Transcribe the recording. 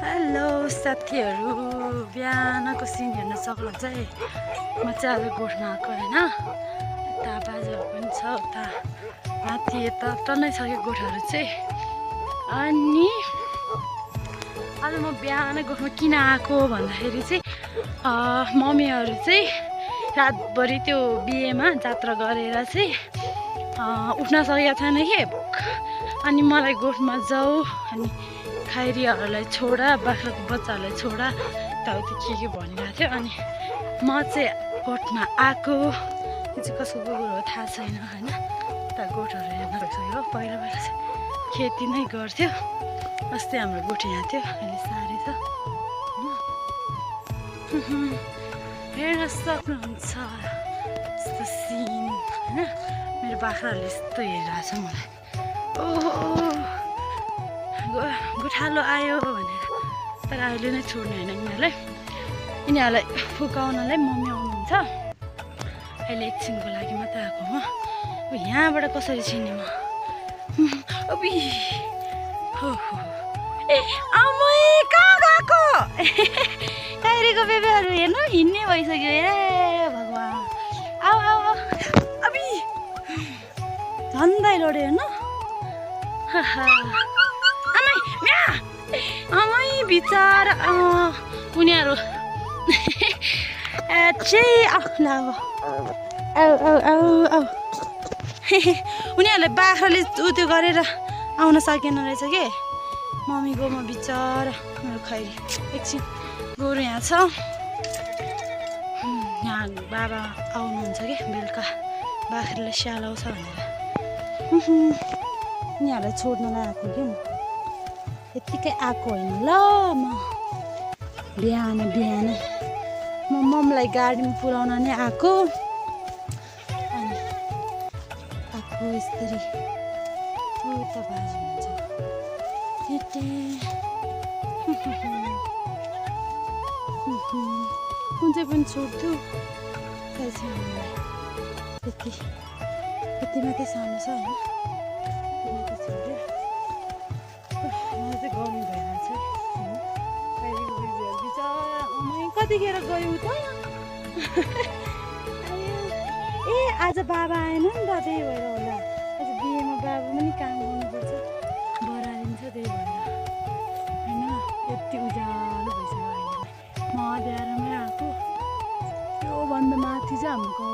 Hello साथीहरू, बिहानको scene हेर्न सक्नुहुन्छ है। म चाहिँ आज गोठमा आएको होइन। यता बाजेहरू पनि छ, उता माथि यता टन्नै छ कि गोठहरू चाहिँ। अनि आज म बिहान गोठमा किन आएको भन्दाखेरि चाहिँ मम्मीहरू चाहिँ रातभरि त्यो बिहेमा जात्रा गरेर चाहिँ उठ्न सकेका छैन कि। अनि मलाई गोठमा जाऊ, अनि खैरीहरूलाई छोडा, बाख्राको बच्चाहरूलाई छोडा, यताउति के भनिरहेको थियो। अनि म चाहिँ गोठमा आएको। यो चाहिँ कसको कुरो हो थाहा छैन होइन। यता गोठहरू हेर्न गइसक्यो। पहिला पहिला चाहिँ खेती नै गर्थ्यो। अस्ति हाम्रो गोठ यहाँ थियो, अहिले साह्रै छ होइन। हेर्न सक्नुहुन्छ यस्तो सिन होइन। मेरो बाख्राहरूले यस्तो हेरिरहेछ मलाई। ओहो गोठालो आयो भनेर। तर अहिले नै छोड्ने होइन यिनीहरूलाई फुकाउनलाई मम्मी आउनुहुन्छ। अहिले एकछिनको लागि मात्रै आएको हो। यहाँबाट कसरी छिर्ने म? अबि हो ए आमै कहाँ गएको? खैरीको बेबीहरू हेर्नु हिँड्ने भइसक्यो। ए भगवान्, आऊ आऊ आऊ। अबि झन्डै लड्यो हेर्नु। आमै बिचारा उनीहरू उनीहरूले बाख्राले उत्यो गरेर आउन सकेन रहेछ के। मम्मीको म बिचारा मेरो खैरी एकछिन गोरु यहाँ छ। यहाँ बाबा आउनुहुन्छ कि बेलुका बाख्राले स्यालाउँछ भनेर। यिनीहरूलाई छोड्नलाई आएको कि म यत्तिकै आएको होइन ल। म बिहान म मम्मीलाई गाडीमा पुऱ्याउन नै आएको। अनि आएको यसरी उता बाजे हुन्छ कुन चाहिँ पनि छोड्थ्यो थाहा छैन मलाई। यति मात्रै सानो छ होइन। छोड्यो मलाई चाहिँ गर्मी भइरहेछ। बिचारा अमै कतिखेर गयो त? ए आज बाबा आएन नि त, त्यही भएर होला। आज बिहेमा बाबा पनि काम गर्नुपर्छ, बढारिन्छ, त्यही भएर होइन। यति उज्यालो भइसक्यो अहिले। म अँध्यारोमै आएको। त्योभन्दा माथि चाहिँ हाम्रो